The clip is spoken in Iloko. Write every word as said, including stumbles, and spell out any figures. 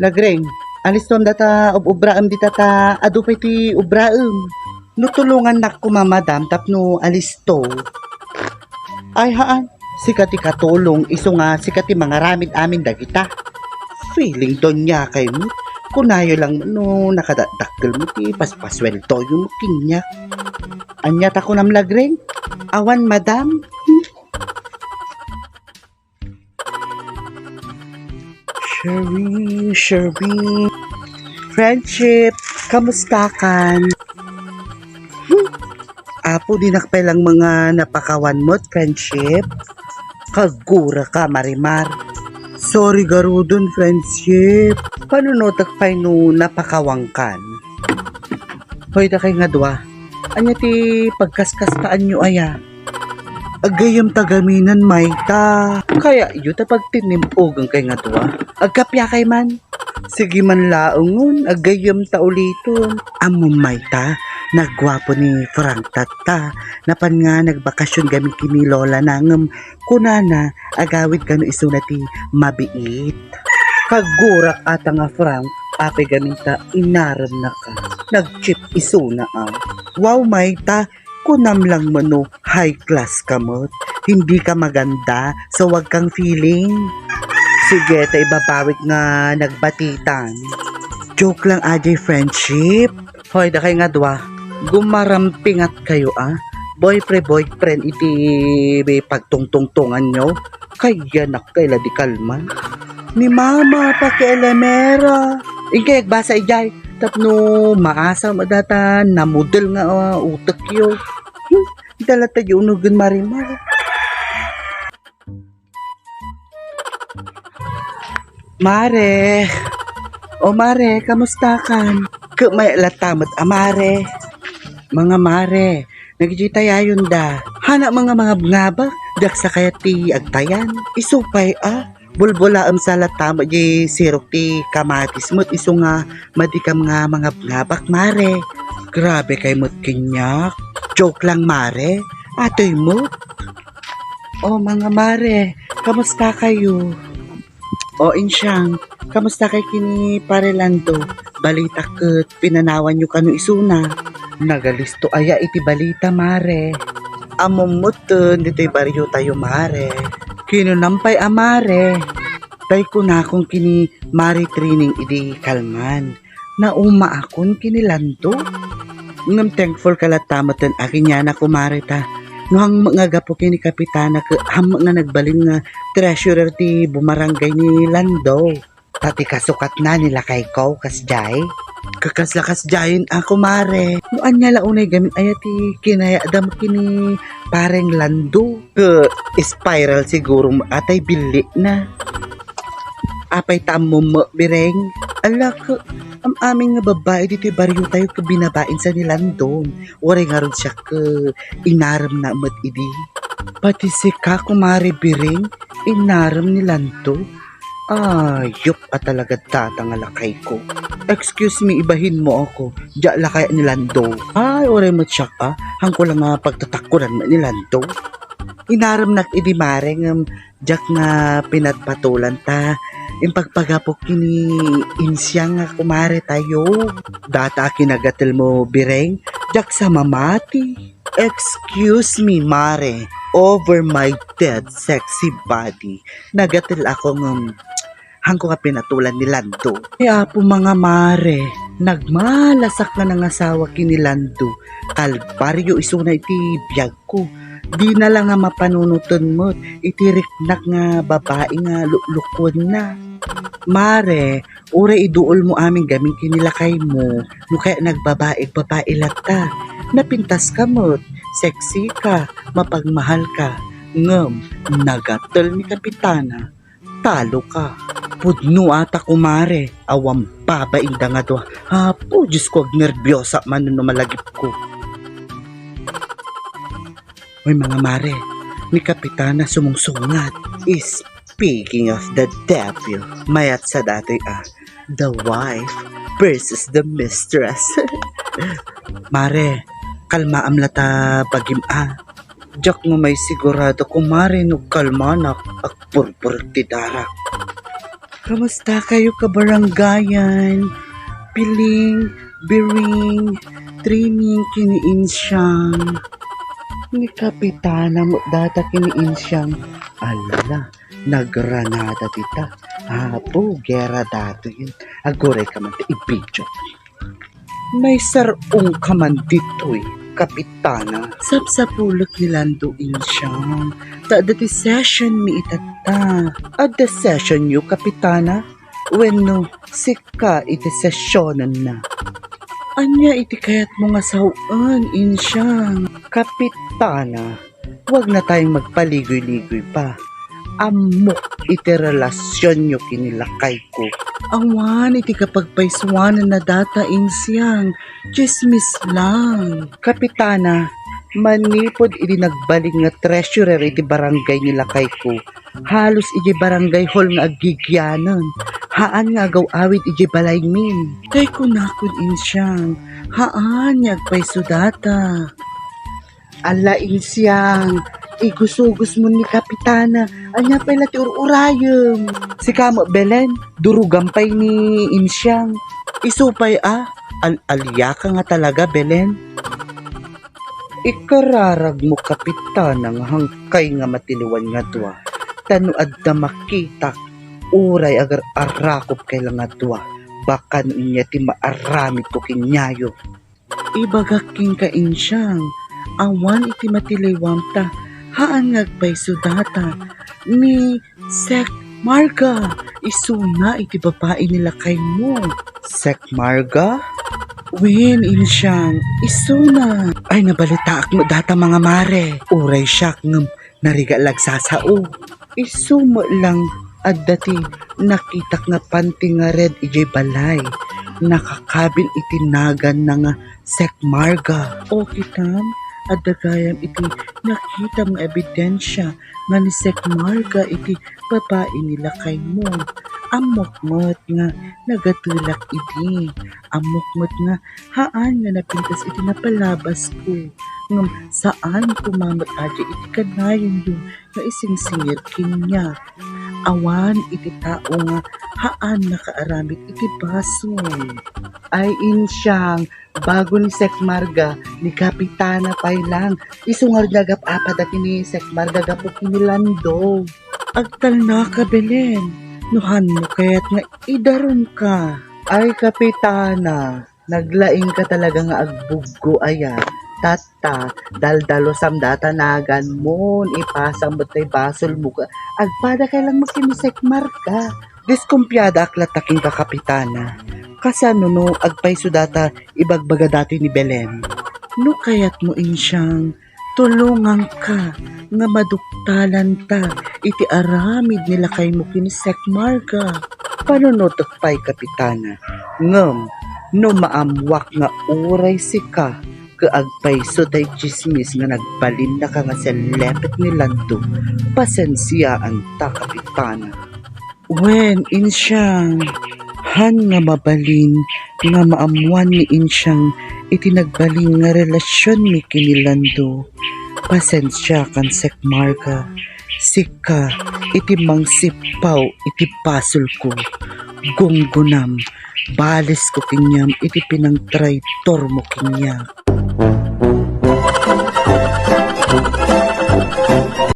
Lagreng, alistom data ub-ubraem dita ta adu pay ti ubraem. No tulongannak koma, madam, tapno alisto. Ay haan, sika ti katulong, isu nga sika ti mangaramid amin dagita. Feeling donya kay met. Kunayo lang no nakadakdakkel mo ti paspasueldoyo mo kaniak. Ania ta kunam, Lagreng? Awan, madam. Sharing, sharing. Friendship, kamusta kan? Hmm. Apo, dinak pay lang mga napakawan mo, friendship. Kaggura ka, Marimar. Sorry garuden, friendship. Panunotek pay no napakawan kan? Hoy, dakay nga dua. Ania ti pagkaskastaanyo aya? Aggayem ta gaminen, mayta. Kaya yu ta pagtinnim-ogen kay nga dua. Agkapia kay man. Sige man laengen, aggayem ta uliton. Ammom, mayta, nagguapo ni Frank tatta. Napan nga nagbakasyon gamin kini lola na ngem kunana, agawid kano isuna ti mabiit. Kaggurak ata nga Frank, apay gamin ta inaremnaka. Nag-cheat isuna a. Wow, mayta, kunam lang mano, high class ka met. Hindi ka maganda, so wag kang feeling. Sige, ta ibabawik nga nagbatitan. Joke lang, ajay friendship. Hoy, dakay nga dua, gumarampingat kayo a. Boyfriend, boyfriend iti pagtungtungtungan nyo. Kayyanak kay la di kalman. Ni mama, pakialamera. Inkay agbasa ijay. Tapno maasa mo data, namudel nga, ah, utek yo. Hmm, dala tayo unugen, Marimar. Mare. O mare, kamusta kan? Ke may latta met a mare. Mga mare, nagijitayayon da. Hana mga mga ngabak, diak sakayat ti agtayan. Isu pay a, bulbulaem sa latta met di sirok ti kamatis met isu nga madikam nga mga ngabak, mare. Grabe kay met kaniak. Joke lang, mare. Atoy met. O, mga mare, kamusta kayo? O, Insyang, kamusta kay kini Pare Lando? Balita ket pinanawan yo kano isuna. Nagalisto aya iti balita, mare. Ammom metten ditoy baryo tayo, mare. Kinunam pay a mare. Tay kunakon kini Mare Trining idi kalman. Naumaakon kini Lando. Ngem thankful ka latta metten a kaniana, kumare, ta no hangmo nga gapu kini Kapitana ket hangmo nga nagbalin nga treasurer ti bumarangay ni Lando. Ta ti kasukatna ni lakayko, kasjay. Kakasla kasjayen a, kumare. No ania la unay gamin aya ti kinayatdam kini Pareng Lando. Ket spiral siguro mo atay billikna. Apay ta ammom met, Bireng? Ala, ket am-amin nga babbai ditoy baryo tayo ket binabain sa ni Landon. Uray ngarud siak ket inaremna met idi. Pati sika, kumare Bireng, inarem ni Lando. Ayup a talaga data nga lakayko. Excuse me, ibahin mo ako. Diak lakay ni Lando. Ay, uray met siak a. Hangko lang nga pagtatakkuran met ni Lando. Inaremnak idi, mare, ngem diak nga pinatpatulan ta impagpagapok kini Insyang nga kumare tayo. Data a kinagatel mo, Bireng, diak sa mamati. Excuse me, mare, over my dead sexy body. Nagatel ako ngem hangko nga pinatulan ni Lando. Ay, apo, mga mare, nagmalasak nga nangasawa kini Lando. Kalbaryo isuna iti biag ko. Dina la nga mapanunoten met iti riknak nga babai nga luklukuenna. Mare, uray iduol mo amin gamin kini lakay mo, no kaya nagbabaig babai latta. Napintas ka met, sexy ka, mapagmahal ka, ngem nagatel ni Kapitana. Talo ka. Pudno ata, kumare. Awan babain da nga dua. Apo, Diyos ko, agnerbiosa man no malagipko. Oy, mga mare, ni Kapitana sumungsungat. Speaking of the devil, mayat sa datoy a, the wife versus the mistress. Mare, kalmaam la ta bagim a. Diak nga maisigurado, kumare, no kalmanak, agpurpurek ti darak. Kamusta kayo, kabarangayan? Piling, biring, trimming ken ni Insyang. Ni Kapitana met data ken ni Insyang. Ala, nagranada dita. Apo, gera datoyen. Aguray ka man ta i-video. Naisar-ong ka man ditoy, Kapitana. Sapsapulek ni Lando, Insyang, ta adda ti session mi itatta. Adda session yo, Kapitana? Wenno, sika iti sessionenna? Ania iti kayatmo nga sao-en, Insyang? Kapitana, huwag na tayong magpaligoy-ligoy pa. Ammok iti relasionyo ken ni lakayko. Awan iti kapagpaysuananna data, Insyang. Tsismis lang. Kapitana, manipud idi nagbalin nga treasurer iti barangay ni lakayko, halos idiay barangay hall nga aggigianen. Haan nga agaw-awid idiay balaymin. Kay kunakon, Insyang, haan nga agpayso data. Ala, Insyang, igusugos mo ni Kapitana. Ania pay la ti ur-urayem? Sika met, Belen, durogam pay ni Insyang. Isu pay a, al-alia ka nga talaga, Belen. Ikararag mo, Kapitana, nga hangkay nga matiliwan nga dua. Ta no adda makitak, uray agar-arakop kay la nga dua, baka no inya ti maaramidko keniayo. Ibagak kenka, Insyang, awan iti matiliwam ta haan nga agpayso data ni Sek Marga, isuna iti babai ni lakaymo. Sek Marga? Wen, Insyang, isuna. Ay, nabalitaak met data, mga mare. Uray siak, ngem narigat la agsasao. Isu met lang adda ti nakitak nga panty nga red idiay balay. Nakakabil iti naganna nga Sek Marga. O kitam, adda gayam iti nakitam nga ebidensia nga ni Sek Marga iti babai ni lakaymo. Ammok met nga nagatelak idi. Ammok met nga haan nga napintas iti napalabasko. Ngem saan koma met a di iti kanayonyo nga isingsingir kaniak. Awan iti tao nga haan nakaaramid iti basol. Ay, Insyang, bago ni Sek Marga, ni Kapitana pay lang. Isu ngarud nga agap-apada ken ni Sek Marga gapu ken ni Lando. Agtalnaka, Belen. No haanmo kayat nga idarumka? Ay, Kapitana, naglaingka talaga nga agbuggo aya. Tatta, daldalosam data naganmo, ipasam met tay basolmo ket agpada kay lang met ken ni Sek Marga. Diskumpiadaak latta kenka, Kapitana. Kasano no agpayso data ibagbaga datoy ni Belen? No kayatmo, Insyang, tulongangka nga maduktalanta iti aramid ni lakaymo ken ni Sek Marga. Panunotek pay, Kapitana. Ngem, no maammoak nga uray sika ket agpayso tay tsismis nga nagbalinnaka nga sellepet ni Lando, pasensiaanta, Kapitana. Wen, Insyang, haan nga mabalin nga maammoan ni Insyang iti nagbalin nga relasionmi ken ni Lando. Pasensiakan, Sek Marga. Sika iti mangsippaw iti basolko. Gunggonam, balisko kaniam iti pinangtraitormo kaniak.